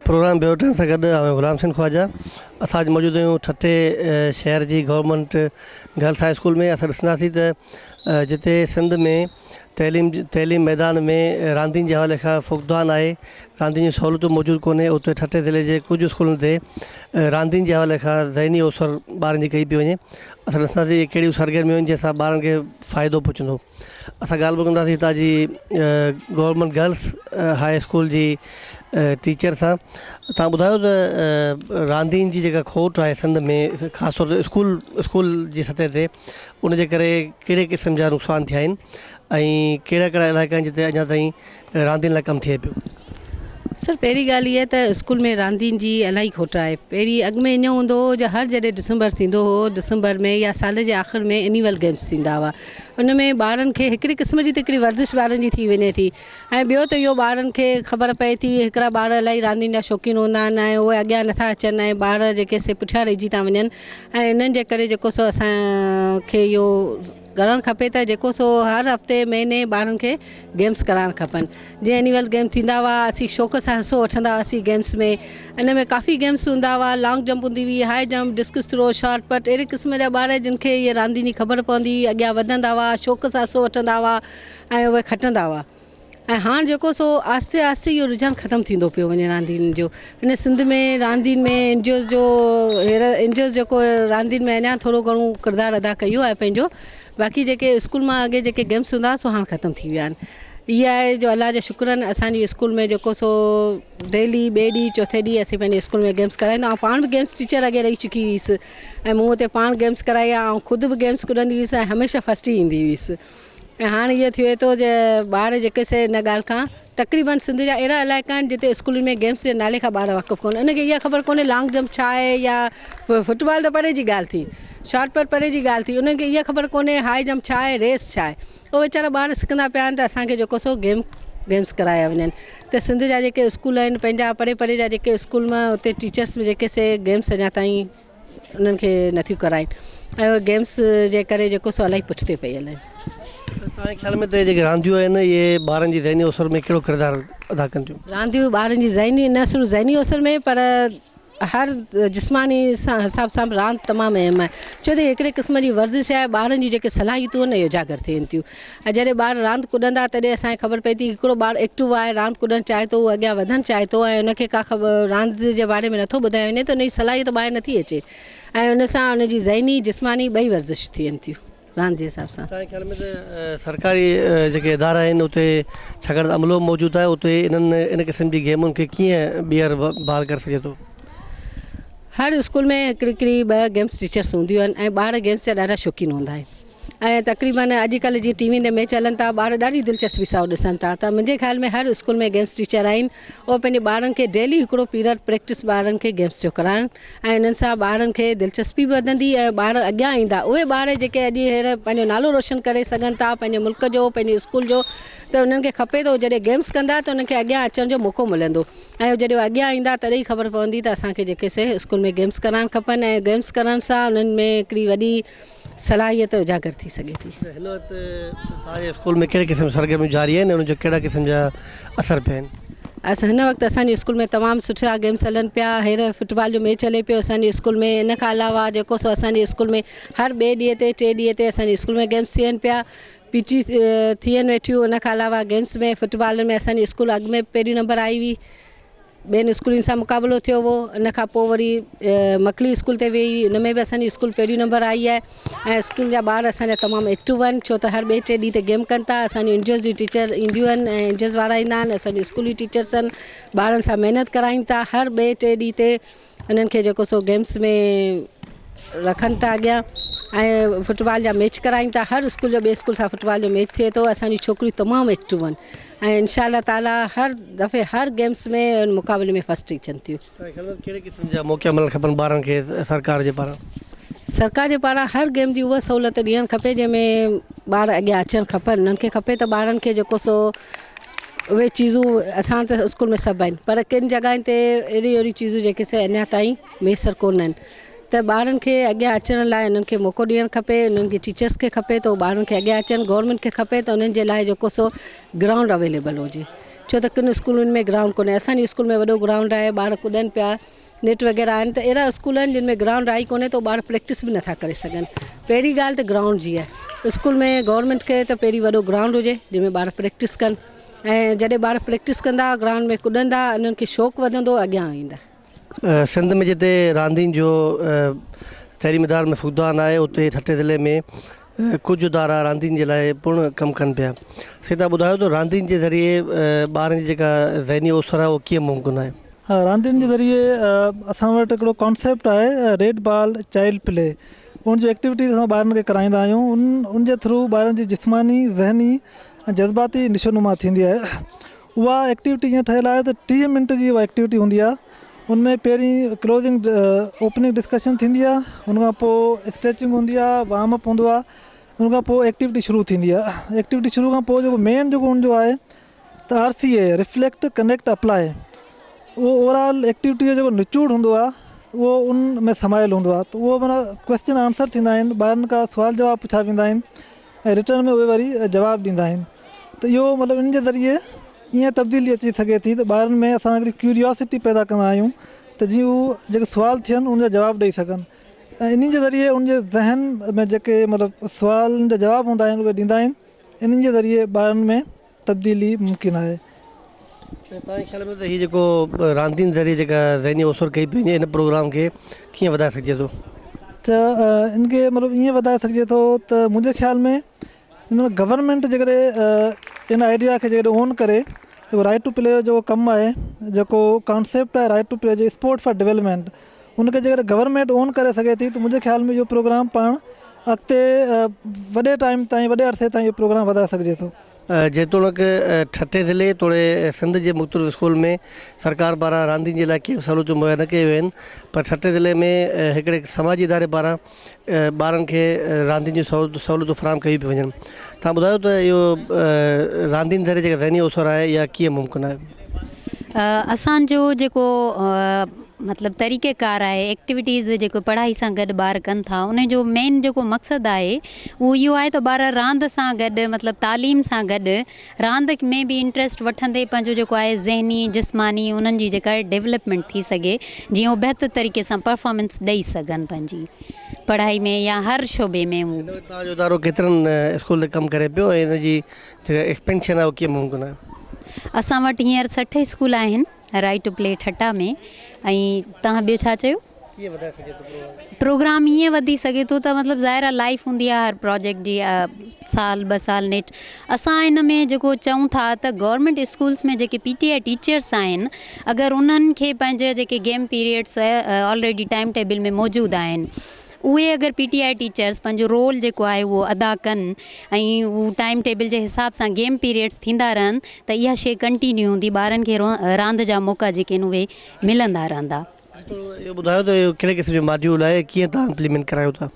Programme ٻيو time سان گڏ آئون غلام حسين خواجه اسان اڄ موجود آهيون ٺٽي شهر جي گورنمينٽ گرلس هاء اسڪول ۾ اسان ڏسنداسين ته جتي سنڌ ۾ تعليم تعليم ميدان ۾ راندين جي حوالي کان فقدان آهي راندين جون سهولتون موجود ڪونهي اتي ٺٽي ضلعي جي ڪجهه اسڪولن تي راندين جي حوالي کان ذهني اوسر ٻارن جي ڪئي پئي وڃي اسان ڏسنداسين اهي ڪهڙيون سرگرميون آهن جنهن سان ٻارن کي فائدو پهچندو اسان ڳالهه ٻولهه ڪنداسين هتان جي گورنمينٽ گرلس هاء اسڪول جي ٽيچر سان تان ٻڌايو ته راندين جي جيڪا کوٽ آهي سنڌ ۾ خاص طور تي اسڪول اسڪول جي سطح تي ان جي ڪري ڪهڙي قسم جا نقصان ٿيا آهن ۽ ڪهڙا ڪهڙا علائقا آهن جتي اڃا تائين راندين لاء ڪم ٿئي پيو. سر پهرين ڳالهه اها ته اسڪول ۾ راندين جي الاهي کوٽ آهي پهرين اڳ ۾ ائين هوندو هو جو هر جڏهن ڊسمبر ٿيندو هو ڊسمبر ۾ يا سال جي آخر ۾ اينيول گيمس ٿيندا هئا ان ۾ ٻارن کي هڪڙي قسم جي ته هڪڙي ورزش ٻارن جي ٿي وڃي ٿي ۽ ٻيو ته اهو ٻارن کي خبر پئي ٿي هڪڙا ٻار الاهي راندين جا شوقين هوندا آهن ۽ اهي اڳيان نٿا اچن ۽ ٻار جيڪي سي پٺيان رهجي ٿا وڃن ۽ انهن جي ڪري جيڪو سو اسان کي اهو ڪرڻ کپي ته جيڪو سو هر هفتي مهيني ٻارن کي گيمس ڪرائڻ کپن جيئن اينيول گيم ٿيندا هئا اسين شوق سان حصو وٺندا هئاسين گيمس ۾ ان ۾ ڪافي گيمس هوندا هئا لانگ جمپ هوندي هئي high jump discus throw shot put اهڙي قسم جا ٻار جن کي اهي راندين جي خبر پوندي هئي اڳيان وڌندا هئا شوق سان حصو وٺندا هئا ۽ اهي کٽندا هئا ۽ هاڻ جيڪو سو آهستي آهستي اهو رجحان ختم ٿيندو پيو وڃي راندين جو هن سنڌ ۾ راندين ۾ اين جي اوز جو هينئر اين جي اوز جيڪو راندين ۾ اڃا ٿورو گهڻو ڪردار ادا ڪيو آهي پنهنجو باقي جيڪي اسڪول مان اڳي جيڪي گيمس هوندا هئا سو هاڻ ختم ٿي ويا آهن اها آهي جو الله جا شڪر آهن اسانجي اسڪول ۾ جيڪو سو ڊيلي ٻئي ڏينهن چوٿي ڏينهن اسين پنهنجي اسڪول ۾ گيمس ڪرائيندا آهيون پاڻ به گيمس ٽيچر اڳي رهي چڪي هيس ۽ مون اتي پاڻ گيمس ڪرائي آهي ۽ خود به گيمس ڪڏندي هيس ۽ هميشه فرسٽ ئي ايندي هيس ۽ هاڻ اهو ٿئي ٿو جو ٻار جيڪي سي ان ڳالهه کان تقريبن سنڌ جا اهڙا علائقا آهن جتي اسڪولن ۾ گيمس جي نالي کان ٻار واقف ڪونهن ان کي اها خبر ڪونهي لانگ جمپ ڇا آهي يا فٽبال ته پري جي ڳالهه ٿي شارٽ پٽ پري جي ڳالهه ٿي انهن کي اها خبر ڪونهي هاء جمپ ڇا آهي ريس ڇا آهي اهي ويچارا ٻار سکندا پيا آهن ته اسان کي جيڪو سو گيم گيمس ڪرايا وڃن ته سنڌ جا جيڪي اسڪول آهن پنهنجا پري پري جا جيڪي اسڪول ۾ اتي ٽيچرس به جيڪي سي گيمس اڃا تائين انهن کي نٿيون ڪرائين ۽ اهي گيمس جي ڪري جيڪو سو الاهي پٺتي پيل آهن. ته توهان جي خيال ۾ ته جيڪي رانديون آهن اهي ٻارن جي ذهني اوسر ۾ ڪهڙو ڪردار ادا ڪن ٿيون؟ رانديون ٻارن جي ذهني نه صرف ذهني اوسر ۾ پر هر جسماني حساب سان به راند تمام اهم آهي ڇو ته هڪڙي قسم جي ورزش آهي ٻارن جون جيڪي صلاحيتون آهن اهي اجاگر ٿين ٿيون ۽ جڏهن ٻار راند ڪڏندا تڏهن اسان کي خبر پئي ٿي هڪڙو ٻار ايڪٽو آهي راند ڪڏڻ چاهي ٿو هو اڳيان وڌڻ چاهي ٿو ۽ ان کي ڪا خبر راند جي باري ۾ نٿو ٻڌايو وڃي ته ان جي صلاحيت ٻاهر نٿي اچي ۽ ان سان ان جي ذهني جسماني ٻئي ورزش ٿين ٿيون راند جي حساب سان. توهان جي خيال ۾ ته سرڪاري جيڪي ادارا آهن اتي ڇاڪاڻ ته عملو موجود آهي اتي انهن ان قسم جي گيمن کي ڪيئن ٻيهر بحال ڪري سگهجي ٿو؟ هر اسڪول ۾ هڪڙي هڪڙي ٻه گيمس ٽيچرس هونديون آهن ۽ ٻار گيمس جا ڏاڍا شوقين هوندا آهن. ۽ تقريبن اڄ ڪلهه جيئن ٽي وين تي ميچ هلن ٿا ٻار ڏاڍي دلچسپي سان ڏسن ٿا ته منهنجي خيال ۾ هر اسڪول ۾ گيمس ٽيچر آهن اهي پنهنجي ٻارن کي ڊيلي هڪڙو پيريڊ پريڪٽس ٻارن کي گيمس جو ڪرائن ۽ انهن سان ٻارن کي دلچسپي به وڌندي ۽ ٻار اڳيان ايندا اهي ٻار جيڪي اڄ هينئر پنهنجو نالو روشن ڪري سگهن ٿا پنهنجي ملڪ جو پنهنجي اسڪول جو ته انهن کي کپي ته جڏهن گيمس ڪندا ته انهن کي اڳيان اچڻ جو موقعو ملندو ۽ جڏهن اهي اڳيان ايندا تڏهن ئي خبر پوندي ته اسان کي جيڪي سي اسڪول ۾ گيمس ڪرائڻ کپن ۽ گيمس ڪرڻ سان انهن ۾ هڪڙي وڏي صلاحيت اجاگر ٿي سگهي ٿي. ته هن وقت توهان جي اسڪول ۾ ڪهڙي قسم جون سرگرميون جاري آهن ۽ انهن جا ڪهڙا قسم جا اثر پيا آهن؟ هن وقت اسان جي اسڪول ۾ تمام سٺا گيمس هلن پيا هينئر فٽبال جو ميچ هلي پيو اسان جي اسڪول ۾ ان کان علاوه جيڪو سو اسان جي اسڪول ۾ هر ٻئي ڏينهن تي ٽي ڏينهن تي اسان جي اسڪول ۾ گيمس ٿين پيا پي ٽي ٿين ويٺيون ان کان علاوه گيمس ۾ فٽبال ۾ اسان جي اسڪول اڳ ۾ پهريون نمبر آئي هئي ٻين اسڪولن سان مقابلو ٿيو هو ان کان پوء وري مڪلي اسڪول تي ويئي هئي ان ۾ به اسان جي اسڪول پهريون نمبر آئي آهي ۽ اسڪول جا ٻار اسان جا تمام ايڪٽو آهن ڇو ته هر ٻئي ٽئين ڏينهن تي گيم ڪن ٿا اسان جون اين جي اوز جون ٽيچر اينديون آهن ۽ اين جي اوز وارا ايندا آهن اسان جون اسڪول جون ٽيچرس آهن ٻارن سان محنت ڪرائين ٿا هر ٻئي ٽئين ڏينهن تي انهن کي جيڪو سو گيمس ۾ رکن ٿا اڳيان ۽ فٽبال جا ميچ ڪرائين ٿا هر اسڪول جو ٻئي اسڪول سان فٽبال جو ميچ ٿئي ٿو اسان جون ڇوڪريون تمام ايڪٽو آهن ۽ انشاء الله تعالي هر دفعي هر گيمس ۾ مقابلي ۾ فرسٽ اچن ٿيون. توهان جي خيال ۾ ڪهڙي قسم جا موقعا ملڻ کپن ٻارن کي سرڪار جي پاران؟ سرڪار جي پاران هر گيم جي اها سهولت ڏيڻ کپي جنهن ۾ ٻار اڳيان اچڻ کپن انهن کي کپي ته ٻارن کي جيڪو سو اهي چيزون اسان ته اسڪول ۾ سڀ آهن پر ڪن جڳهين تي اهڙيون اهڙيون چيزون جيڪي سي اڃا تائين ميسر ڪونه آهن ته ٻارن کي اڳيان اچڻ لاء انهن کي موقعو ڏيڻ کپي انهن کي ٽيچرس کي کپي ته ٻارن کي اڳيان اچن گورنمينٽ کي کپي ته انهن جي لاء جيڪو سو گرائونڊ اويليبل هجي ڇو ته ڪن اسڪولن ۾ گرائونڊ ڪونهي. اسان جي اسڪول ۾ وڏو گرائونڊ آهي، ٻار ڪڏن پيا، نيٽ وغيره آهن ته اهڙا اسڪول آهن جن ۾ گرائونڊ آهي ئي ڪونهي ته ٻار پريڪٽس به نٿا ڪري سگهن. پهرين ڳالهه ته گرائونڊ جي آهي. اسڪول ۾ گورنمينٽ کي ته پهرين وڏو گرائونڊ هجي جنهن ۾ ٻار پريڪٽس ڪن ۽ جڏهن ٻار پريڪٽس ڪندا گرائونڊ ۾ ڪڏندا انهن کي شوق وڌندو اڳيان ايندا. سنڌ ۾ جتي راندين جو تعليمي ادارن ۾ فقدان آهي اتي ٺٽي ضلعي ۾ ڪجهه ادارا راندين جي لاء پڻ ڪم ڪن پيا. سائين تهان ٻڌايو ته راندين جي ذريعي ٻارن جي جيڪا ذهني اوسر آهي اهو ڪيئن ممڪن آهي؟ ها راندين جي ذريعي اسان وٽ هڪڙو ڪانسيپٽ آهي ريڊ بال چائلڊ پلي ان جي ايڪٽيوٽيز اسان ٻارن کي ڪرائيندا آهيون ان ان جي ٿرو ٻارن جي جسماني ذهني ۽ جذباتي نشو نما ٿيندي آهي اها ايڪٽيوٽي ائين ٺهيل آهي ته 30 منٽ جي اها ايڪٽيوٽي هوندي آهي ان ۾ پهرين ڪلوزنگ اوپننگ ڊسڪشن ٿيندي آهي ان کان پوء اسٽريچنگ هوندي آهي وارم اپ هوندو آهي ان کان پوء ايڪٽيوٽي شروع ٿيندي آهي ايڪٽيوٽي شروع کان پوء جيڪو مين جيڪو ان جو آهي ته R C A, Reflect, Connect, Apply، اهو اوور آل ايڪٽيوٽي جو جيڪو نچوڙ هوندو آهي اهو ان ۾ سمايل هوندو آهي ته اهو معنيٰ ڪويسچن آنسر ٿيندا آهن ٻارن کان سوال جواب پڇا ويندا آهن ۽ رٽرن ۾ اهي وري جواب ڏيندا آهن ته اهو مطلب ان جي ذريعي ائين تبديلي اچي سگهي ٿي ته ٻارن ۾ اسان هڪڙي ڪيورياسٽي پيدا ڪندا آهيون ته جيئن هو جيڪي سوال ٿين ان جا جواب ڏئي سگهن ۽ انهي جي ذريعي ان جي ذهن ۾ جيڪي مطلب سوالن جا جواب هوندا آهن اهي ڏيندا آهن انهن جي ذريعي ٻارن ۾ تبديلي ممڪن آهي. ته توهان جي خيال ۾ ته هي جيڪو راندين ذريعي جيڪا ذهني اوسر ڪئي پئي وڃي ان پروگرام کي ڪيئن وڌائي سگهجي ٿو؟ ته ان کي مطلب ائين وڌائي سگهجي ٿو ته منهنجي خيال ۾ ان ۾ گورنمينٽ جيڪڏهن ان آئيڊيا کي جيڪڏهن اون ڪري جيڪو رائيٽ ٽو پلي جو جيڪو ڪم آهي جيڪو ڪانسيپٽ آهي رائيٽ ٽو پلي جو اسپورٽ فار ڊولپمينٽ ان کي جيڪڏهن گورنمينٽ اون ڪري سگهي ٿي ته منهنجي خيال ۾ اهو پروگرام پاڻ اڳتي وڏي ٽائيم تائين وڏي عرصي تائين اهو پروگرام وڌائي سگهجي ٿو. جيتوڻيڪ ٺٽي ضلعي توڙي سنڌ جي مختلف اسڪول ۾ سرڪار پاران راندين جي لاء ڪي به سهولتون مهيا نه ڪيون ويون آهن پر ٺٽي ضلعي ۾ هڪڙي سماجي اداري پاران ٻارن کي راندين جون سهولتون فراهم ڪيون پيون وڃن تهان ٻڌايو ته اهو راندين ذريعي جيڪا ذهني اوسر آهي اها ڪيئن ممڪن آهي؟ اسان جو جيڪو مطلب طريقه ڪار آهي ايڪٽيوٽيز جيڪو پڙهائي سان گڏ ٻار ڪن ٿا ان جو مين جيڪو مقصد آهي اهو اهو آهي ته ٻار راند سان گڏ مطلب تعليم سان گڏ راند ۾ به انٽريسٽ وٺندي پنهنجو جيڪو آهي ذهني جسماني انهن جي جيڪا آهي ڊولپمينٽ ٿي سگهي جيئن هو بهتر طريقي سان پرفارمنس ڏئي سگهن پنهنجي پڙهائي ۾ يا هر شعبي ۾ هو. هن وقت توهان جو ادارو ڪيترن اسڪولن تي ڪم ڪري پيو ۽ ان جي جيڪا ايڪسپينشن آهي اهو ڪيئن ممڪن آهي؟ اسان وٽ هينئر 60 اسڪول آهن رائيٽ ٽو پلي ٺٽا ۾ ۽ توهان ٻيو ڇا چيو؟ ڪيئن وڌائي سگهجي ٿو پروگرام؟ پروگرام ائين وڌي سگهي ٿو ته مطلب ظاهر آهي لائيف هوندي آهي هر پراجيڪٽ جي سال ٻه سال نيٺ اسان ان ۾ جيڪو چئون ٿا ته گورنمينٽ اسڪولس ۾ جيڪي پي ٽي I teachers آهن اگر انهن کي پنهنجي جيڪي game periods already time table ۾ موجود آهن اهي اگر پي ٽي I teachers پنهنجو رول جيڪو آهي اهو ادا ڪن ۽ هو ٽائيم ٽيبل جي حساب سان گيم پيريڊس ٿيندا رهن ته اها شي ڪنٽينيو هوندي ٻارن کي راند جا موقعا جيڪي آهن اهي ملندا رهندا. ٿورو اهو ٻڌايو ته اهو ڪهڙي قسم جو ماڊيول آهي ۽ ڪيئن توهان امپليمينٽ ڪرايو ٿا؟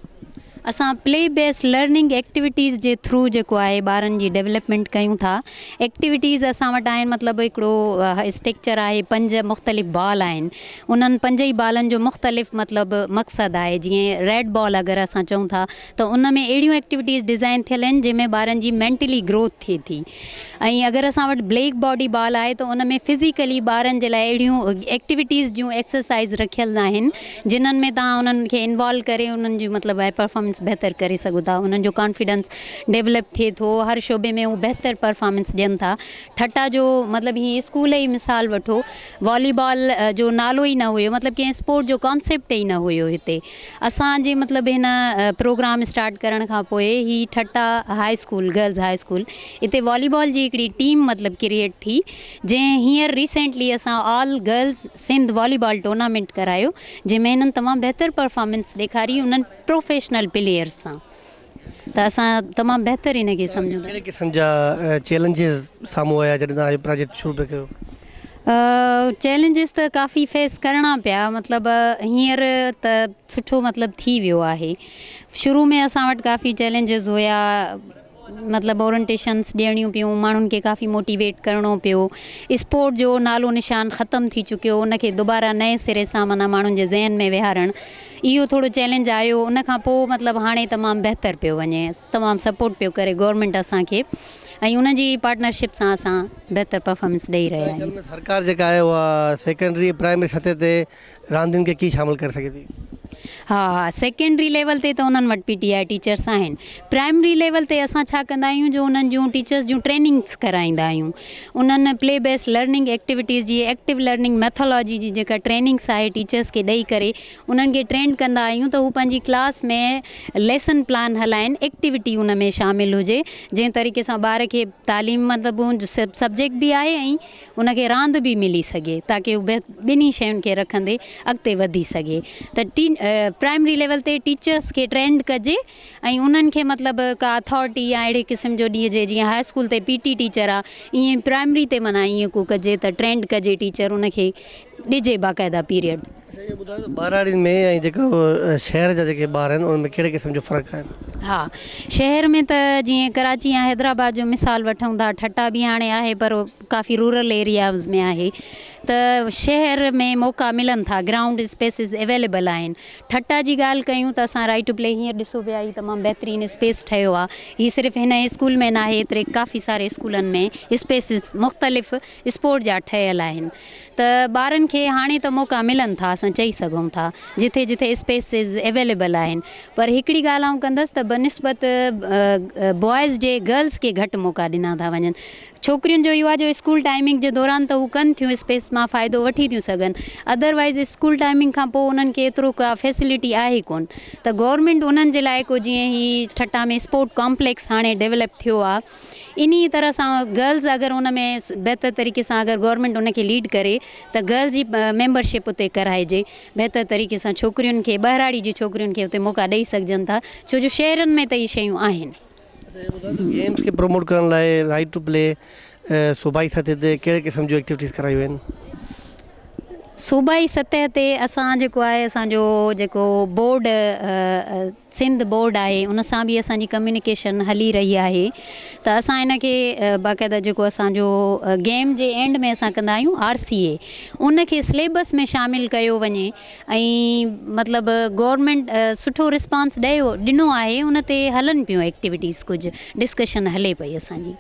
اسان پلي بيسڊ لرننگ ايڪٽيوٽيز جي ٿرو جيڪو آهي ٻارن جي ڊولپمينٽ ڪيون ٿا. ايڪٽيوٽيز اسان وٽ آهن مطلب هڪڙو اسٽرڪچر آهي پنج مختلف بال آهن انهن پنج ئي بالن جو مختلف مطلب مقصد آهي جيئن ريڊ بال اگر اسان چئون ٿا ته ان ۾ اهڙيون ايڪٽيوٽيز ڊزائن ٿيل آهن جنهن ۾ ٻارن جي مينٽلي گروٿ ٿئي ٿي ۽ اگر اسان وٽ بليڪ باڊي بال آهي ته ان ۾ فزيڪلي ٻارن جي لاء اهڙيون ايڪٽيوٽيز جون ايڪسرسائز رکيل آهن جنھن ۾ توهان انهن کي انوالو ڪري انهن جي مطلب آهي پرفارمنس بهتر ڪري سگهو ٿا انهن جو ڪانفيڊنس ڊيولپ ٿئي ٿو هر شعبي ۾ هو بهتر پرفارمنس ڏين ٿا ٺٽا جو مطلب هي اسڪول ئي مثال وٺو والي بال جو نالو ئي نه هيو مطلب ڪنهن اسپورٽ جو ڪانسيپٽ ئي نه هيو هتي اسان جي مطلب هن پروگرام اسٽارٽ ڪرڻ کان پوء هي Thatta high school girls high school اتي والي بال جي هڪڙي ٽيم مطلب ڪريئيٽ ٿي جنهن هينئر ريسينٽلي اسان all girls Sindh volleyball tournament ڪرايو جنهن ۾ هنن تمام بهتر پرفارمنس ڏيکاري انهن پروفيشنل پليئرس سان ته اسان تمام بهتر ان کي سمجهون ٿا. ڪهڙي قسم جا چئلينجز سامهون آيا جڏهن توهان اهو پراجيڪٽ شروع پئي ڪيو؟ چئلينجز ته ڪافي فيس ڪرڻا پيا مطلب هينئر ته سٺو مطلب ٿي ويو آهي شروع ۾ اسان وٽ ڪافي چئلينجز هيا مطلب اورنٽيشنس ڏيڻيون پيون ماڻهن کي ڪافي موٽيويٽ ڪرڻو پيو اسپورٽ جو نالو نشان ختم ٿي چڪيو ان کي دوباره نئين سري سان معنيٰ ماڻهن جي ذهن ۾ ويهارڻ اهو ٿورو چئلينج آيو ان کان پوء مطلب هاڻي تمام بهتر پيو وڃي تمام سپورٽ پيو ڪري گورنمينٽ اسان کي ۽ ان جي پارٽنرشپ سان اسان بهتر پرفارمنس ڏئي رهيا آهيون. سرڪار جيڪا آهي اها سيڪنڊري ۽ پرائمري سطح تي راندين کي ڪيئن شامل ڪري سگهي ٿي؟ ها ها سيڪنڊري ليول تي ته انهن وٽ پي ٽي آء ٽيچرس آهن. پرائمري ليول تي اسان ڇا ڪندا آهيون جو انهن جون ٽيچرس جون ٽريننگس ڪرائيندا آهيون. انهن پلي بيسڊ لرننگ ايڪٽيوٽيز جي ايڪٽو لرننگ ميٿالاجي جي جيڪا ٽريننگس آهي ٽيچرس کي ڏئي ڪري انهن کي ٽرينڊ ڪندا آهيون ته هو پنهنجي ڪلاس ۾ ليسن پلان هلائن ايڪٽيوٽي ان ۾ شامل هجي جنهن طريقي سان ٻار کي تعليم مطلب سبجيڪٽ به آهي ۽ ان کي راند به ملي سگهي تاڪه هو ٻنهي شين کي رکندي اڳتي وڌي سگهي ته پرائمري ليول تي ٽيچرس کي ٽرينڊ ڪجي ۽ انهن کي مطلب ڪا اٿارٽي يا اهڙي قسم جو ڏجي جيئن هاء اسڪول تي پي ٽي ٽيچر آ ائين پرائمري تي معنيٰ ائين ڪو ڪجي ته ٽرينڊ ڪجي ٽيچر ان کي ڏجي باقاعده پيريڊ. اڇا اهو ٻڌايو ته ٻهراڙين ۾ ۽ جيڪو شهر جا جيڪي ٻار آهن انهن ۾ ڪهڙي قسم جو فرق آهي؟ ها شهر ۾ ته جيئن ڪراچي يا حيدرآباد جو مثال وٺون ٿا ٺٽا به هاڻي آهي پر ڪافي رورل ايرياز ۾ آهي ته شهر ۾ موقعا ملن ٿا گرائونڊ اسپيسز اويليبل آهن ٺٽا جي ڳالهه ڪيون ته اسان رائيٽ ٽو پلي هينئر ڏسو پيا هي تمام بهترين اسپيس ٺهيو آهي هي صرف هن اسڪول ۾ ناهي ايتري ڪافي ساري اسڪولن ۾ اسپيسز مختلف اسپورٽ جا ٺهيل آهن ته ٻارن کي هاڻي ته موقعا ملن ٿا اسان چئي سگهون ٿا جٿي جٿي اسپيسز اويليبل آهن پر هڪڙي ڳالهه آئون ڪندس ته بنسبت بوائز جي گرلز کي گهٽ موقعا ڏنا ٿا وڃن ڇوڪرين جو اهو آهي جو اسڪول ٽائمنگ جي دوران ته هو ڪن ٿيون اسپيس مان فائدو وٺي ٿيون سگهن ادر وائز اسڪول ٽائمنگ کان پوء انهن کي ايترو ڪا فيسلٽي آهي ڪون ته گورنمينٽ انهن جي لاء ڪو جيئن هي ٺٽا ۾ اسپورٽ ڪامپليڪس هاڻي ڊيولپ ٿيو آهي انهيء طرح سان گرلز اگر ان ۾ بهتر طريقي سان اگر گورنمينٽ ان کي ليڊ ڪري ته گرلز جي ميمبرشپ اتي ڪرائجي بهتر طريقي سان ڇوڪرين کي ٻهراڙي جي ڇوڪرين کي اتي موقعا ڏئي سگهجن ٿا ڇو جو شهرن ۾ ته اهي شيون آهن. اڇا اهو ٻڌايو ته گيمز کي پروموٽ ڪرڻ لاء رائيٽ ٽو پلي صوبائي سطح تي ڪهڙي قسم جون ايڪٽيوٽيز ڪرايون ويون آهن؟ صوبائي سطح تي اسان جيڪو آهي اسان جو جيڪو بورڊ سنڌ بورڊ آهي ان سان به اسان جي ڪميونيڪيشن هلي رهي آهي ته اسان ان کي باقاعده جيڪو اسان جو گيم جي اينڊ ۾ اسان ڪندا آهيون آر سي اي ان کي سليبس ۾ شامل ڪيو وڃي ۽ مطلب گورنمينٽ سٺو رسپانس ڏيو ڏنو آهي ان تي هلن پيون ايڪٽيوٽيز ڪجهه ڊسڪشن هلي پئي اسان جي.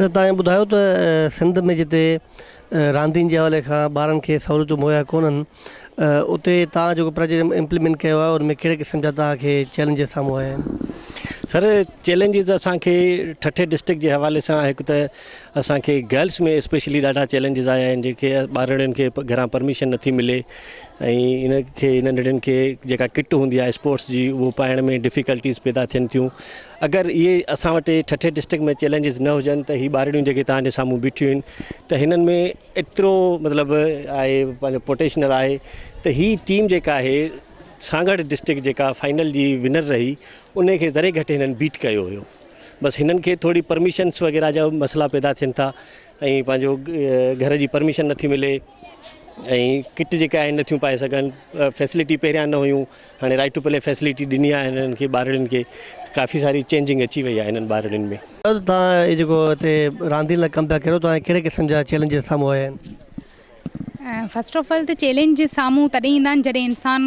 ته توهان ٻڌايو ته سنڌ ۾ جتي راندين جي حوالي کان ٻارن کي سهولتون مهيا ڪونهن اتي توهان جيڪو پراجيڪٽ امپليمينٽ ڪيو آهي ان ۾ ڪهڙي قسم جا توهان کي چئلينجز سامهون آيا آهن؟ سر چئلينجز اسان کي ٺٽي ڊسٽرڪٽ جي حوالي سان هڪ ته اسان کي گرلس ۾ اسپيشلي ڏاڍا چئلينجز آيا آهن جيڪي ٻارڙين کي گهران پرميشن نٿي ملي ۽ ان کي ننڍڙين کي جيڪا ڪٽ هوندي آهي اسپورٽس جي اهو پائڻ ۾ ڊفيڪلٽيز پيدا ٿين ٿيون اگر اهي اسان وٽ ٺٽي ڊسٽرڪٽ ۾ چئلينجز نه هجن ته هي ٻارڙيون جيڪي توهان جي سامهون بيٺيون آهن ته هنن ۾ ايترو مطلب آهي پنهنجو پوٽيشنل آهي ته هي ٽيم جيڪا آهي سانگهڙ ڊسٽرڪٽ جيڪا فائنل جي ونر رهي ان کي ذري گهٽ هنن بيٽ ڪيو هيو بس هنن کي ٿوري پرميشنس وغيره جا مسئلا پيدا ٿين ٿا ۽ پنهنجو گهر جي پرميشن نٿي ملي ۽ ڪٽ جيڪا آهي نٿيون پائي سگهن فيسلٽي پهريان نه هيون هاڻي رائيٽ ٽو پلي فيسلٽي ڏني آهي هنن کي ٻارڙين کي ڪافي ساري چينجنگ اچي وئي آهي هنن ٻارڙين ۾. توهان هي جيڪو هتي راندين لاء ڪم پيا ڪريو توهان کي ڪهڙي قسم جا چئلينجز سامهون آيا آهن؟ فرسٽ آف آل ته چئلينج سامهون تڏهن ايندا آهن جڏهن انسان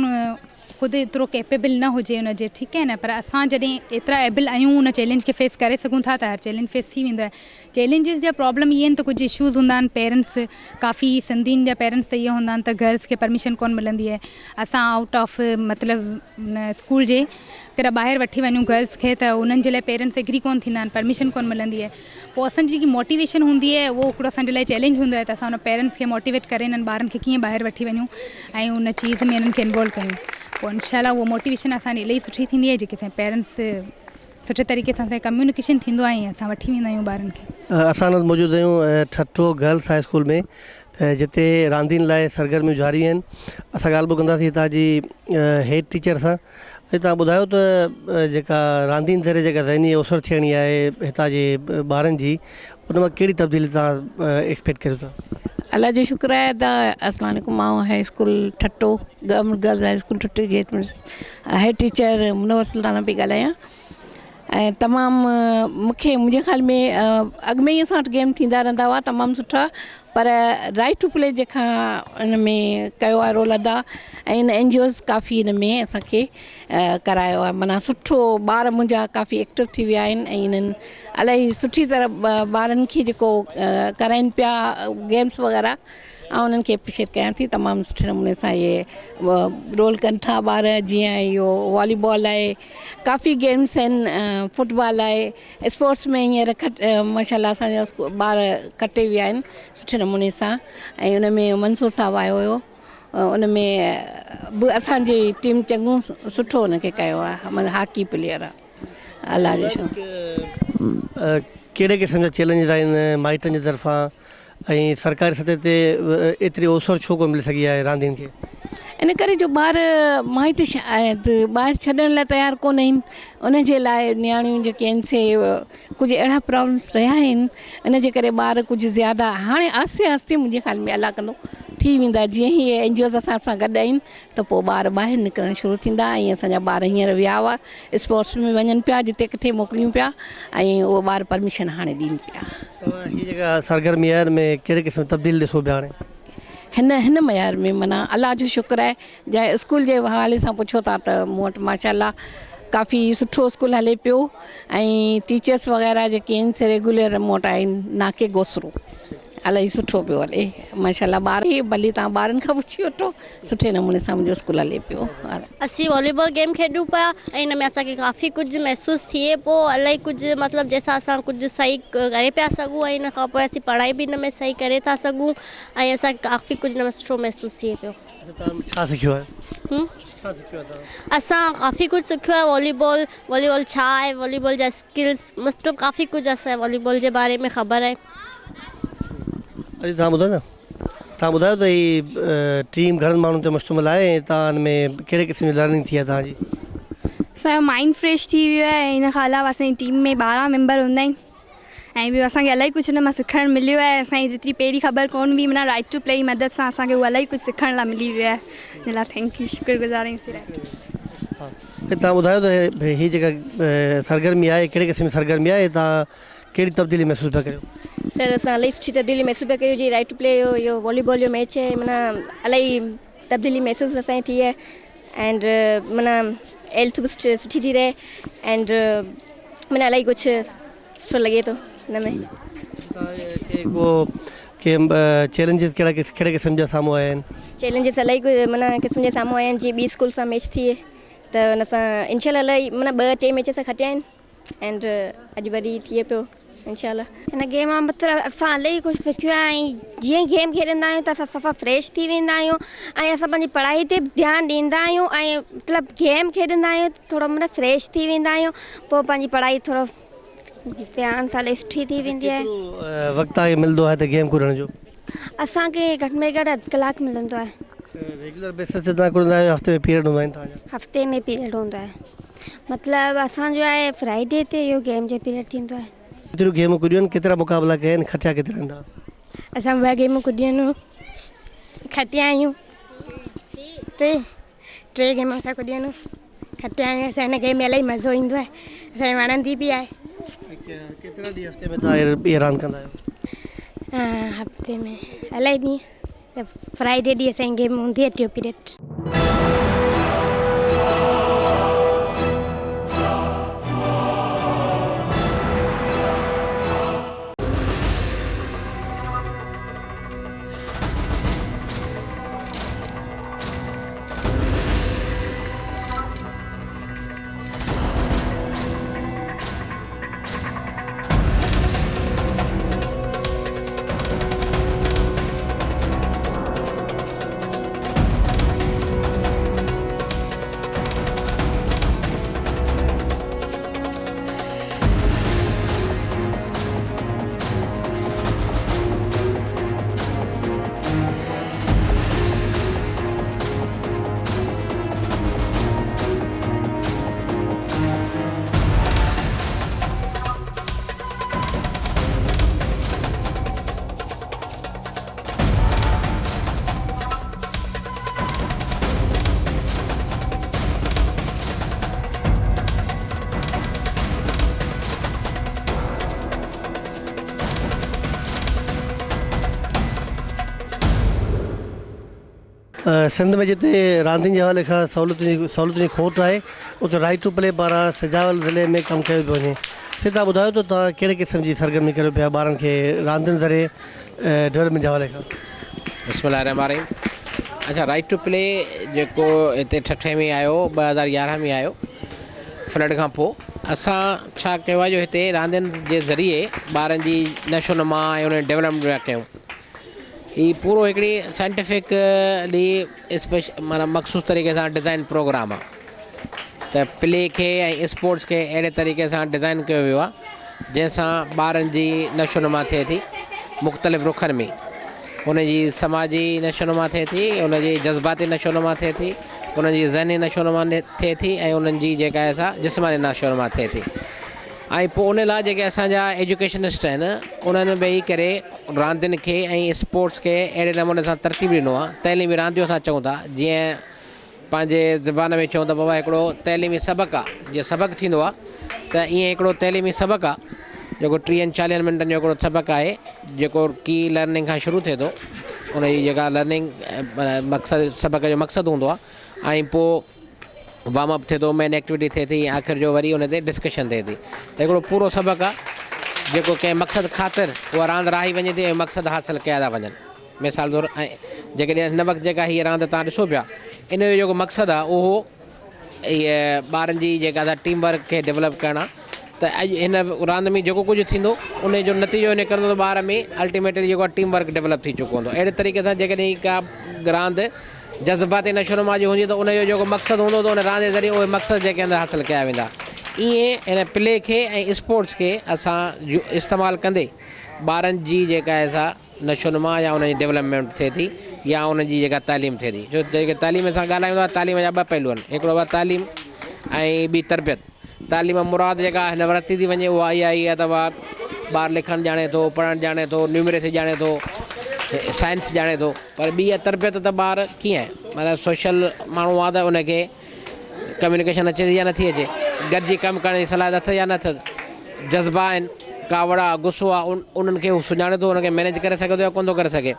خود ايترو ڪيپيبل نه هجي ان جي ٺيڪ آهي نه پر اسان جڏهن ايترا ايبل آهيون ان چئلينج کي فيس ڪري سگهون ٿا ته هر چئلينج فيس ٿي ويندو آهي. چئلينجز جا پرابلم اهي آهن ته ڪجهه اشوز هوندا آهن پيرنٽس ڪافي سنڌين جا پيرنٽس ته اهي هوندا آهن ته گرلس کي پرميشن ڪونه ملندي آهي اسان آئوٽ آف مطلب اسڪول جي ڪڏهن ٻاهر وٺي وڃون گرلس کي ته انهن جي لاء پيرنٽس ايگري ڪونه ٿيندا آهن پرميشن ڪونه ملندي آهي پوء اسان جي جيڪي موٽيويشن هوندي آهي اهو هڪڙو اسان جي لاء چئلينج هوندو آهي ته اسان ان پيرنٽس کي موٽيويٽ ڪري انهن ٻارن کي ڪيئن ٻاهر وٺي وڃون ۽ ان چيز ۾ انهن کي انوالو ڪيون پوء انشاء الله اها موٽيويشن اسان جي الاهي سٺي ٿيندي آهي جيڪي اسان جي پيرنٽس سٺي طريقي سان اسان جي ڪميونيڪيشن ٿيندو آهي ۽ اسان وٺي ويندا آهيون ٻارن کي. اسان هن وقت موجود آهيون ٺٽو گرلس هاء اسڪول ۾ جتي راندين لاء سرگرميون جاري آهن اسان ڳالهه ٻولهه ڪنداسين هتان جي هيڊ ٽيچر سان اڄ توهان ٻڌايو ته جيڪا راندين ذريعي جيڪا ذهني اوسر ٿيڻي آهي هتان جي ٻارن جي ان مان ڪهڙي تبديلي توهان ايڪسپيڪٽ ڪريو ٿا؟ الله جو شڪر آهي ته السلام عليڪم مان high school Thatta government girls high school ٺٽي جي هيڊ ٽيچر منور سلطانه پئي ڳالهايان ۽ تمام مونکي منهنجي خيال ۾ اڳ ۾ ئي اسان وٽ گيم ٿيندا رهندا هئا تمام سٺا پر رائيٽ ٽو پلي جي کان ان ۾ ڪيو آهي رول ادا ۽ ان اين جي اوز ڪافي ان ۾ اسانکي ڪرايو آهي معنيٰ سٺو ٻار منهنجا ڪافي ايڪٽو ٿي ويا آهن ۽ انهن الاهي سٺي طرح ٻارن کي جيڪو ڪرائين پيا گيمس وغيره آئون انهن کي اپريشيٽ ڪيان ٿي تمام سٺي نموني سان اهي رول ڪن ٿا ٻار جيئن اهو والي بال آهي ڪافي گيمس آهن فٽبال آهي اسپورٽس ۾ هينئر کٽ ماشاء الله اسان جا ٻار کٽي ويا آهن سٺي نموني سان ۽ ان ۾ منصور صاحب آيو هيو ان ۾ به اسانجي ٽيم چڱو سٺو ان کي ڪيو آهي مطلب هاڪي پليئر آهي الله جو شڪر. ڪهڙي قسم جا چئلينجز آهن مائٽن جي طرفان ۽ سرڪاري سطح تي ايتري اوسر ڇو ڪونه ملي سگهي آهي راندين کي؟ ان ڪري جو ٻار مائٽ شايد ٻاهر ڇڏڻ لاء تيار ڪونه آهن ان جي لاء نياڻيون جيڪي آهن سي ڪجهه اهڙا پرابلمس رهيا آهن ان جي ڪري ٻار ڪجهه زياده هاڻي آهستي آهستي منهنجي خيال ۾ الله ڪندو ٿي ويندا جيئن هي اين جي اوز اسان سان گڏ آهن ته پوء ٻار ٻاهر نڪرڻ شروع ٿيندا ۽ اسان جا ٻار هينئر ويا هئا اسپورٽس ۾ وڃن پيا جتي ڪٿي موڪليون پيا ۽ اهو ٻار پرميشن هاڻي ڏين پيا. توهان هي جيڪا سرگرمي آهي ان ۾ ڪهڙي قسم جي تبديلي ڏسو پيا هاڻي؟ هن هن معيار ۾ معنيٰ الله جو شڪر آهي جنهن اسڪول جي حوالي سان پڇو ٿا ته مون وٽ ماشاء الله ڪافي سٺو اسڪول هلي پيو ۽ ٽيچرس وغيره جيڪي آهن سي ريگيولر مون وٽ آهن ناڪي گوسرو الاهي سٺو پيو هلي ماشاء الله ٻار ڀلي توهان ٻارن کان پڇي وٺو سٺي نموني سان منهنجو اسڪول هلي پيو. اسين والي بال گيم کيڏون پيا ۽ ان ۾ اسان کي ڪافي ڪجهه محسوس ٿئي پيو الاهي ڪجهه مطلب جنهن سان اسان ڪجهه صحيح ڪري پيا سگهون ۽ ان کان پوء اسين پڙهائي به ان ۾ صحيح ڪري ٿا سگهون ۽ اسان کي ڪافي ڪجهه ان ۾ سٺو محسوس ٿئي پيو. اڇا توهان ڇا سکيو آهي؟ ڇا سکيو آهي توهان؟ اسان ڪافي ڪجهه سکيو آهي والي بال والي بال ڇا آهي والي بال جا اسڪلز مطلب ڪافي ڪجهه اسان کي والي بال جي باري ۾ خبر آهي. ادي توهان ٻڌائيندا؟ توهان ٻڌايو ته هي ٽيم گهڻن ماڻهن تي مشتمل آهي ۽ توهان ان ۾ ڪهڙي قسم جي لرننگ ٿي آهي توهان جي؟ اسان جو مائنڊ فريش ٿي ويو آهي ۽ ان کان علاوه اسان جي ٽيم ۾ 12 ميمبر هوندا آهن ۽ ٻيو اسان کي الاهي ڪجهه ان مان سکڻ مليو آهي اسان کي جيتري پهرين خبر ڪونه هئي معنيٰ رائيٽ ٽو پلي جي مدد سان اسان کي اهو الاهي ڪجهه سکڻ لاء ملي ويو آهي ان لاء thank you شڪر گذار آهيون اسين رائيٽ ٽو ها توهان ٻڌايو ته هي جيڪا سرگرمي آهي ڪهڙي قسم جي سرگرمي آهي ۽ توهان ڪهڙي تبديلي محسوس پيا ڪريو؟ سر اسان الاهي سٺي تبديلي محسوس پيا ڪريون جي رائيٽ ٽو پلي جو اهو والي بال جو ميچ آهي معنيٰ الاهي تبديلي محسوس اسان کي ٿي آهي اينڊ معنيٰ هيلٿ به سٺي سٺي ٿي رهي اينڊ معنيٰ الاهي ڪجهه سٺو لڳي ٿو هن ۾. توهان کي ڪو ڪي چئلينجز ڪهڙا ڪهڙي قسم جا سامهون آيا آهن؟ چئلينجز الاهي ڪجهه معنيٰ قسم جا سامهون آيا آهن جيئن ٻي اسڪول سان ميچ ٿي ته ان سان انشاء الله الاهي معنيٰ ٻه ٽي ميچ اسان کٽيا آهن. اينڊ اڄ وري ٿئي پيو انشاء الله. هن گيم مان مطلب اسان الاهي ڪجهه سکيو آهي ۽ جيئن گيم کيڏندا آهيون ته اسان صفا فريش ٿي ويندا آهيون ۽ اسان پنهنجي پڙهائي تي به ڌيان ڏيندا آهيون ۽ مطلب گيم کيڏندا آهيون ته ٿورو معنيٰ فريش ٿي ويندا آهيون پوء پنهنجي پڙهائي ٿورو ڌيان سان الاهي سٺي ٿي ويندي آهي. ڪيترو وقت توهان کي ملندو آهي ته گيم ڪڏڻ جو؟ اسان کي گهٽ ۾ گهٽ اڌ ڪلاڪ ملندو آهي. ريگيولر بيسس تي توهان ڪڏندا آهيو يا هفتي ۾ پيريڊ هوندا آهن توهان جا؟ هفتي ۾ پيريڊ هوندو آهي. مطلب اسان جو آهي فرائيڊي تي اهو گيم جو پيريڊ ٿيندو آهي. ڪيتريون گيمون ڪڏيون آهن ڪيترا مقابلا ڪيا آهن کٽيا ڪيترا آهن توهان؟ اسان ٻه گيمون ڪڏيون آهن کٽيا آهيون ٽي ٽي گيمون اسان ڪڏيون آهن کٽيا آهيون اسان هن گيم ۾ الاهي مزو ايندو آهي اسان کي وڻندي به آهي. ڪيترا ڏينهن هفتي ۾ توهان اها راند ڪندا آهيو؟ هفتي ۾ الاهي ڏينهن. ته فرائيڊي ڏينهن اسان جي گيم هوندي آهي ٽيون پيريڊ. سنڌ ۾ جتي راندين جي حوالي کان سهولتن جي سهولتن جي کوٽ آهي اتي رائيٽ ٽو پلي پاران سجاول ضلعي ۾ ڪم ڪيو پيو وڃي سي توهان ٻڌايو ته توهان ڪهڙي قسم جي سرگرمي ڪريو پيا ٻارن کي راندين ذريعي ڊولپمينٽ جي حوالي کان. بسم الله الرحمٰن الرحيم اڇا رائيٽ ٽو پلي جيڪو هتي ٺٽي ۾ آيو 2011 ۾ آيو فلڊ کان پوء اسان ڇا ڪيو آهي جو هتي راندين جي ذريعي ٻارن جي نشو نما ۽ انهن جي ڊولپمينٽ پيا ڪيون هي پورو هڪڙي سائنٽيفڪلي اسپيش معنيٰ مخصوص طريقي سان ڊزائن پروگرام آهي ته پلي کي ۽ اسپورٽس کي اهڙي طريقي سان ڊزائن ڪيو ويو آهي جنهن سان ٻارن جي نشو نما ٿئي ٿي مختلف رخن ۾ ان جي سماجي نشو نما ٿئي ٿي ان جي جذباتي نشو نما ٿئي ٿي انهن جي ذهني نشو نما ٿئي ٿي ۽ انهن جي جيڪا آهي سا جسماني نشو نما ٿئي ٿي ۽ پوء ان لاء جيڪي اسان جا ايجوڪيشنسٽ آهن انهن ويهي ڪري راندين کي ۽ اسپورٽس کي اهڙي نموني سان ترتيب ڏنو آهي تعليمي رانديون اسان چئون ٿا جيئن پنهنجي زبان ۾ چئون ته بابا هڪڙو تعليمي سبق آهي جيئن سبق ٿيندو آهي ته ائين هڪڙو تعليمي سبق آهي جيڪو ٽيهن چاليهن منٽن جو هڪڙو سبق آهي جيڪو ڪي لرننگ کان شروع ٿئي ٿو ان جي جيڪا لرننگ مقصد سبق جو مقصد هوندو آهي ۽ پوء وارم اپ ٿئي ٿو مين ايڪٽيوٽي ٿئي ٿي آخر جو وري ان تي ڊسڪشن ٿئي ٿي ته هڪڙو پورو سبق آهي جيڪو ڪنهن مقصد خاطر اها راند راهي وڃي ٿي ۽ مقصد حاصل ڪيا ٿا وڃن مثال طور ۽ جيڪڏهن هن وقت جيڪا هيء راند تان ڏسو پيا ان جو جيڪو مقصد آهي اهو هيء ٻارن جي جيڪا سا ٽيم ورڪ کي ڊولپ ڪرڻ آهي ته اڄ هن راند ۾ جيڪو ڪجهه ٿيندو ان جو نتيجو نڪرندو ته ٻار ۾ الٽيميٽلي جيڪو آهي ٽيم ورڪ ڊولپ ٿي چڪو هوندو اهڙي طريقي سان جيڪڏهن ڪا راند جذباتي نشونما جي هوندي ته ان جو جيڪو مقصد هوندو ته ان راند جي ذريعي اهي مقصد جيڪي آهن حاصل ڪيا ويندا ائين هن پلي کي ۽ اسپورٽس کي اسان استعمال ڪندي ٻارن جي جيڪا آهي سا نشونما يا انهن جي ڊولپمينٽ ٿئي ٿي يا انهن جي جيڪا تعليم ٿئي ٿي ڇو جيڪي تعليم سان ڳالهايون ٿا تعليم جا ٻه پهلو آهن هڪڙو آهي تعليم ۽ ٻي تربيت تعليم مان مراد جيڪا هن ورتي ٿي وڃي اها اها ئي آهي ته ٻار لکڻ ڄاڻي ٿو پڙهڻ ڄاڻي ٿو نيومريسي ڄاڻي ٿو سائنس ڄاڻي ٿو پر ٻي آهي تربيت ته ٻار ڪيئن آهي معنيٰ سوشل ماڻهو آهي ته ان کي ڪميونيڪيشن اچي ٿي يا نٿي اچي گڏجي ڪم ڪرڻ جي صلاحيت اٿس يا نه اٿس جذبا آهن ڪاوڙ آهي غصو آهي انهن کي هو سڃاڻي ٿو ان کي مينيج ڪري سگهي ٿو يا ڪونه ٿو ڪري سگهي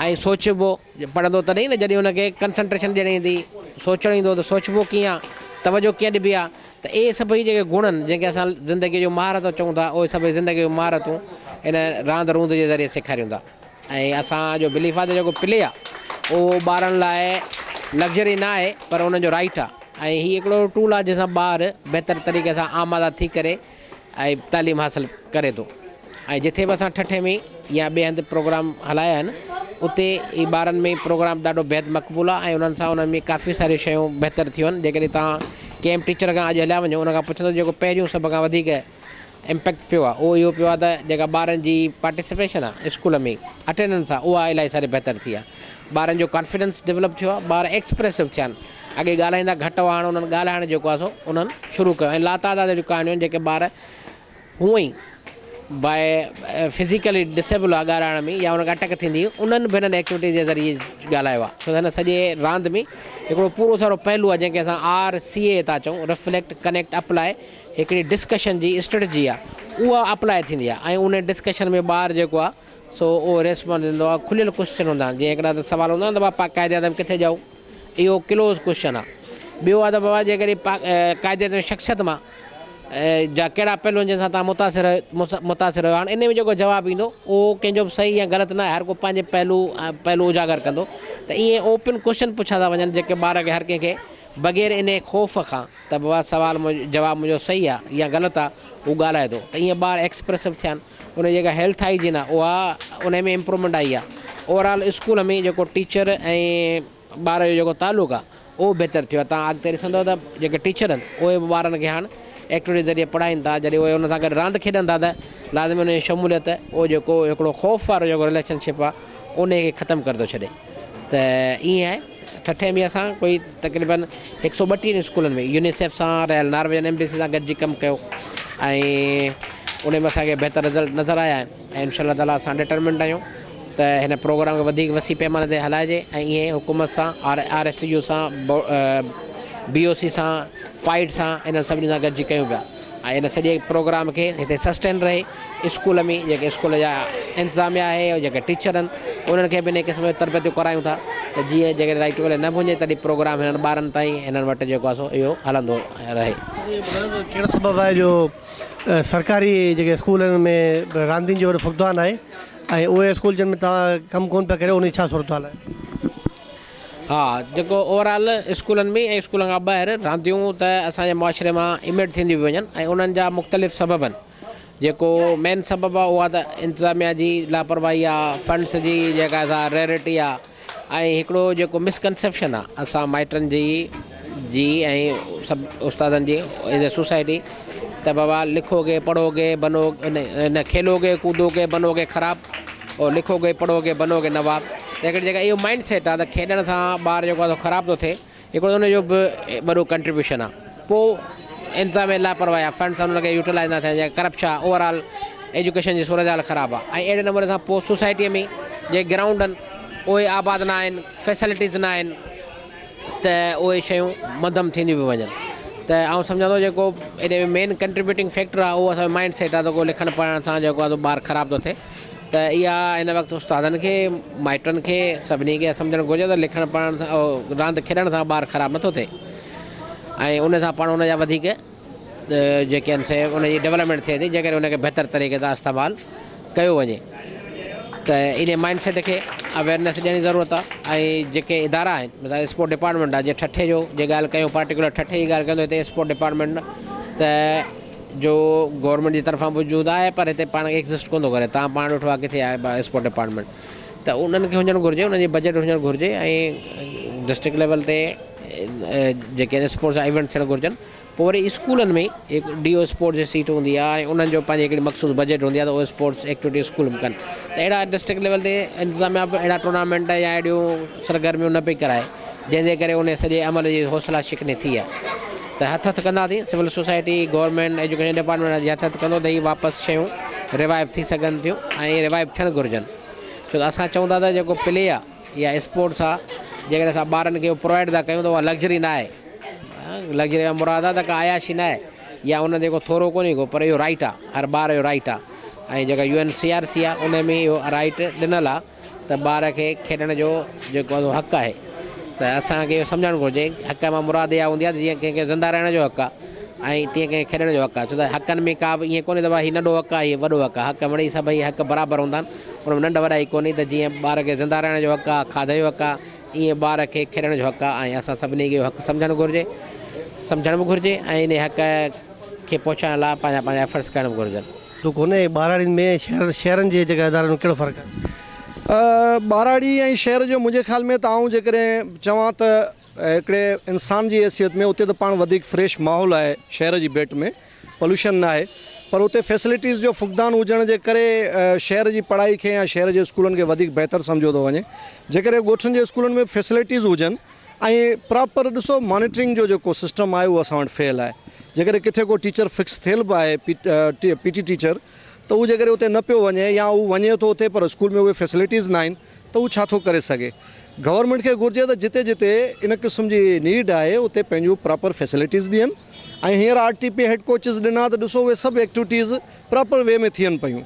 ۽ سوچبو پڙهندو تڏهن نه جڏهن ان کي ڪنسنٽريشن ڏيڻ ايندي سوچڻ ايندو ته سوچبو ڪيئن آهي توجه ڪيئن ڏبي آهي ته اهي سڀئي جيڪي گڻ آهن جنهن کي اسان زندگيء جون مهارتون چئون ٿا اهي سڀئي زندگيء جون مهارتون ان راند روند جي ذريعي سيکاريون ٿا ۽ اسان جو بليف آهي ته جيڪو پلي آهي اهو ٻارن لاء لگزري نه آهي پر انهن جو رائيٽ آهي ۽ هي هڪڙو ٽول آهي جنهن سان ٻار بهتر طريقي سان آماده ٿي ڪري ۽ تعليم حاصل ڪري ٿو ۽ جٿي به اسان ٺٽي ۾ يا ٻئي هنڌ پروگرام هلايا آهن اتي هي ٻارن ۾ پروگرام ڏاڍو بيحد مقبول آهي ۽ انهن سان انهن ۾ ڪافي ساريون شيون بهتر ٿيون آهن جيڪڏهن توهان ڪنهن به ٽيچر کان اڄ هليا وڃو ان کان پڇندو جيڪو پهريون سڀ کان وڌيڪ امپيڪٽ پيو آهي اهو اهو پيو آهي ته جيڪا ٻارن جي پارٽيسپيشن آهي اسڪول ۾ اٽينڊنس آهي اها الاهي ساري بهتر ٿي آهي ٻارن جو ڪانفيڊنس ڊولپ ٿيو آهي ٻار ايڪسپريسو ٿيا آهن اڳي ڳالهائيندا گهٽ هئا هاڻ انهن ڳالهائڻ جيڪو آهي سو انهن شروع ڪيو ۽ لاتعداد اهڙيون ڪهاڻيون آهن جيڪي ٻار هونئن ئي باء فزيڪلي ڊسيبل هئا ڳالهائڻ ۾ يا انهن کي اٽڪ ٿيندي هئي انهن به هنن ايڪٽيوٽيز جي ذريعي ڳالهايو آهي ڇو ته هن سڄي راند ۾ هڪڙو پورو سارو پهلو آهي جنهن کي اسان آر سي اي ٿا چئون رفليڪٽ ڪنيڪٽ اپلاء هڪڙي ڊسڪشن جي اسٽريٽجي آهي اها اپلاء ٿيندي آهي ۽ ان ڊسڪشن ۾ ٻار جيڪو آهي سو اهو ريسپانس ڏيندو آهي کليل ڪوشچن هوندا آهن جيئن هڪڙا ته سوال هوندا آهن ته بابا قائد اعظم ڪٿي ڄائو اهو ڪلوز ڪوشچن آهي ٻيو آهي ته بابا جيڪڏهن قائد اعظم جي شخصيت مان جا ڪهڙا پهلو آهن جن سان توهان متاثر متاثر آهيو هاڻي ان ۾ جيڪو جواب ايندو اهو ڪنهن جو به صحيح يا غلط نه آهي هر ڪو پنهنجي پهلو پهلو اجاگر ڪندو ته ائين اوپن ڪوشچن پڇيا ٿا وڃن جيڪي ٻار کي هر ڪنهن کي بغير انهي خوف کان ته بابا سوال جواب منهنجو صحيح آهي يا غلط آهي هو ڳالهائي ٿو ته ائين ٻار ايڪسپريسو ٿيا آهن ان جي جيڪا هيلٿ هائيجين آهي اها ان ۾ امپروومينٽ آئي آهي اوور آل اسڪول ۾ جيڪو ٽيچر ۽ ٻار جو جيڪو تعلق آهي اهو بهتر ٿيو آهي تان اڳتي ڏسندو ته جيڪي ٽيچر آهن اهي به ٻارن کي هاڻ ايڪٽيوٽي ذريعي پڙهائين ٿا جڏهن اهي ان سان گڏ راند کيڏن ٿا ته لازمي ان جي شموليت اهو جيڪو هڪڙو خوف وارو جيڪو رليشن شپ آهي ان کي ختم ڪري ٿو ڇڏي ته ائين آهي ٺٽي ۾ اسان ڪوئي تقريبن هڪ سو ٻٽيهن اسڪولن ۾ يونيسيف سان ريل نارويجن ايمبيسي سان گڏجي ڪم ڪيو ۽ ان ۾ اسان کي بهتر رزلٽ نظر آيا آهن ۽ انشاء الله تعالٰي اسان ڊٽرمنٽ آهيون ته هن پروگرام کي وڌيڪ وسيع پيماني تي هلائجي ۽ ائين حڪومت سان آر آر ايس يو سان بي او سي سان پائيڊ سان انهن سڀني سان گڏجي ڪيون پيا ۽ ان سڄي پروگرام کي هتي سسٽين رهي اسڪول ۾ جيڪي اسڪول جا انتظاميا آهي ۽ جيڪي ٽيچر آهن انهن کي به ان قسم جون تربيتون ڪرايون ٿا ته جيئن جيڪڏهن رائيٽ ٽو پلي نه به هجي تڏهن پروگرام هنن ٻارن تائين هنن وٽ جيڪو آهي سو اهو هلندو رهي. ڪهڙو سبب آهي جو سرڪاري جيڪي اسڪول آهن ان ۾ راندين جو وڏو فقدان آهي ۽ اهي اسڪول جن ۾ توهان ڪم ڪونه پيا ڪريو ان جي ڇا صورتحال آهي؟ ها جيڪو اوور آل اسڪولن ۾ ۽ اسڪولن کان ٻاهر رانديون ته اسان جي معاشري مان اميٽ ٿينديون پيون وڃن ۽ انهن جا مختلف سبب آهن جيڪو مين سبب آهي اها ته انتظاميا جي لاپرواهي آهي فنڊس جي جيڪا سا ريئرٽي آهي ۽ هڪڙو جيڪو مسڪنسيپشن آهي اسان مائٽن جي جي ۽ سڀ استادن جي ايز اي سوسائٽي ته بابا لکو گي پڙهو گي بنو نه کيلو گي ڪودو گي بنو گي خراب اور لکو گي پڙهو گي بنو گي نواب ته هڪڙي جيڪا اهو مائنڊ سيٽ آهي ته کيڏڻ سان ٻار جيڪو آهي سو خراب ٿو ٿئي هڪڙو ان جو به وڏو ڪنٽريبيوشن آهي پوء انتظاميه لاپرواهي آهي فنڊس ان کي يوٽيلائز نه ٿين يا ڪرپشن آهي اوور آل ايجوڪيشن جي صورتحال خراب آهي ۽ اهڙي نموني سان پوء سوسائٽيء ۾ جيڪي گرائونڊ آهن اهي آباد نه آهن فيسلٽيز نه آهن ته اهي شيون مڌم ٿينديون پيون وڃن ته آئون سمجهان ٿو جيڪو ان ۾ مين ڪنٽريبيوٽنگ فيڪٽر آهي اهو اسانجو مائنڊ سيٽ آهي ته ڪو لکڻ پڙهڻ سان جيڪو آهي ٻار خراب ٿو ٿئي ته اها هن وقت استادن کي مائٽن کي سڀني کي سمجهڻ گهرجي ته لکڻ پڙهڻ سان راند کيڏڻ سان ٻار خراب نٿو ٿئي ۽ ان سان پاڻ ان جا وڌيڪ جيڪي آهن سي ان جي ڊولپمينٽ ٿئي ٿي جيڪڏهن ان کي بهتر طريقي سان استعمال ڪيو وڃي ته ان مائنڊ سيٽ کي اويئرنيس ڏيڻ جي ضرورت آهي ۽ جيڪي ادارا آهن مثال اسپورٽ ڊپارٽمينٽ آهي جيئن ٺٽي جو جي ڳالهه ڪيون پارٽيڪولر ٺٽي جي ڳالهه ڪيون ته هتي اسپورٽ ڊپارٽمينٽ ته جو گورنمينٽ جي طرفان وجود آهي پر هتي پاڻ ايگزسٽ ڪونه ٿو ڪري تان پاڻ ڏٺو آهي ڪٿي آهي اسپورٽ ڊپارٽمينٽ ته انهن کي هجڻ گهرجي انهن جي بجيٽ هجڻ گهرجي ۽ ڊسٽرڪٽ ليول تي جيڪي اسپورٽس جا ايونٽ ٿيڻ گهرجن پوء وري اسڪولن ۾ هڪ ڊي او اسپورٽس جي سيٽ هوندي آهي ۽ انهن جو پنهنجي هڪڙي مخصوص بجيٽ هوندي آهي ته اهي اسپورٽس ايڪٽيوٽي اسڪول ۾ ڪن ته اهڙا ڊسٽرڪٽ ليول تي انتظاميا به اهڙا ٽورنامينٽ يا اهڙيون سرگرميون نه پئي ڪرائي جنهن جي ڪري ان سڄي عمل جي حوصلا شڪني ٿي آهي ته هٿ هٿ ڪنداسين civil society government education department جي هٿ هٿ ڪندو ته هي واپس شيون ريوائيو ٿي سگهن ٿيون ۽ ريوائيو ٿيڻ گهرجن ڇو ته اسان چئون ٿا ته جيڪو پلي آهي يا اسپورٽس آهي جيڪڏهن اسان ٻارن کي پرووائڊ ٿا ڪيون ته اها لگزري نه آهي لگزري مان مراد آهي ته ڪا عياشي نه آهي يا ان تي ڪو ٿورو ڪونهي ڪو پر اهو رائيٽ آهي هر ٻار جو رائيٽ آهي ۽ جيڪا U N C R C آهي ان ۾ اهو رائيٽ ڏنل آهي ته ٻار کي کيڏڻ جو جيڪو آهي سو حق آهي ته اسان کي اهو سمجهڻ گهرجي حق مان مراد اها هوندي آهي ته جيئن ڪنهن کي زنده رهڻ جو حق آهي ۽ تيئن ڪنهن کي کيڏڻ جو حق آهي ڇو ته حقن ۾ ڪا به ائين ڪونهي ته ڀائي هي ننڍو حق آهي هي وڏو حق آهي حق مڙئي سڀئي حق برابر هوندا آهن ان ۾ ننڍ وڏائي ڪونهي ته جيئن ٻار کي زنده رهڻ جو حق آهي کاڌي جو حق آهي ائين ٻار کي کيڏڻ جو حق آهي ۽ اسان سڀني کي اهو حق سمجهڻ گهرجي سمجهڻ به گهرجي ۽ ان حق کي پهچائڻ لاء پنهنجا پنهنجا ايفرٽس ڪرڻ به گهرجن. ٿو ڪونهي ٻهراڙين ۾ شهر شهرن جي جيڪا ادارن ۾ ڪهڙو فرق آهي؟ ٻهراڙي ۽ شهر جو منهنجي خيال ۾ ته آئون جيڪڏهن چوان ته هڪڙي انسان جي حيثيت ۾ اتي ته پاڻ وڌيڪ فريش ماحول آهي شهر جي ڀيٽ ۾ پوليوشن نه آهي پر اتي فيسلٽيز جو فقدان هجڻ جي ڪري شهر جي پڙهائي کي يا شهر جي اسڪولن کي وڌيڪ بهتر سمجهيو ٿو وڃي جيڪڏهن ڳوٺن جي اسڪولن ۾ فيسلٽيز هجن ۽ پراپر ڏسو مانيٽرنگ جو جيڪو سسٽم آهي اهو اسان وٽ فيل آهي جيڪڏهن ڪٿي ڪو ٽيچر فڪس ٿيل به آهي پي ٽي ٽيچر ته هو جيڪڏهن اتي نه پيو وڃي يا هو وڃي ٿو اتي پر اسڪول ۾ اهي فيسلٽيز نه آهن ته هو ڇا ٿو ڪري سگهي گورنمينٽ کي گهرجي ته جتي جتي ان قسم جي نيڊ آهي اتي پنهنجون پراپر فيسلٽيز ڏين ۽ هينئر R T P head coaches ڏنا ته ڏسو اهي سڀ ايڪٽيوٽيز پراپر وي ۾ ٿين پيون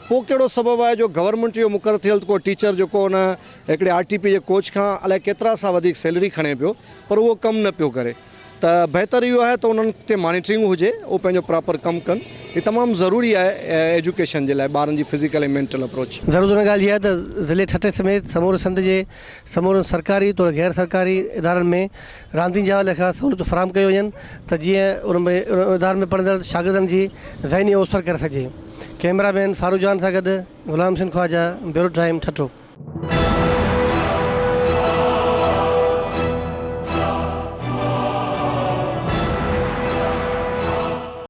پوء ڪهڙو سبب آهي جو گورنمينٽ جو مقرر ٿيل ڪو ٽيچر جيڪو ان هڪڙي آر ٽي پي جي ڪوچ کان الائي ڪيترا سا وڌيڪ سيلري کڻي پيو پر اهو ڪم نه پيو ڪري ته بهتر اهو آهي ته انهن تي مانيٽرنگ هجي اهو پنهنجو پراپر ڪم ڪن هي تمام ضروري آهي ايجوڪيشن جي لاء ٻارن جي فزيڪل ۽ مينٽل اپروچ. ضرورت ان ڳالهه جي آهي ته ضلعي ٺٽي سميت سموري سنڌ جي سمورن سرڪاري توڙي غير سرڪاري ادارن ۾ راندين جي حوالي کان سهولتون فراهم ڪيون وڃن ته جيئن ان ۾ انهن ادارن ۾ پڙهندڙ شاگردن جي ذهني اوسر ڪري سگهجي. ڪئميرا مين فاروق جان سان گڏ غلام حسين خواجه، بيورو ٽائيم، ٺٽو.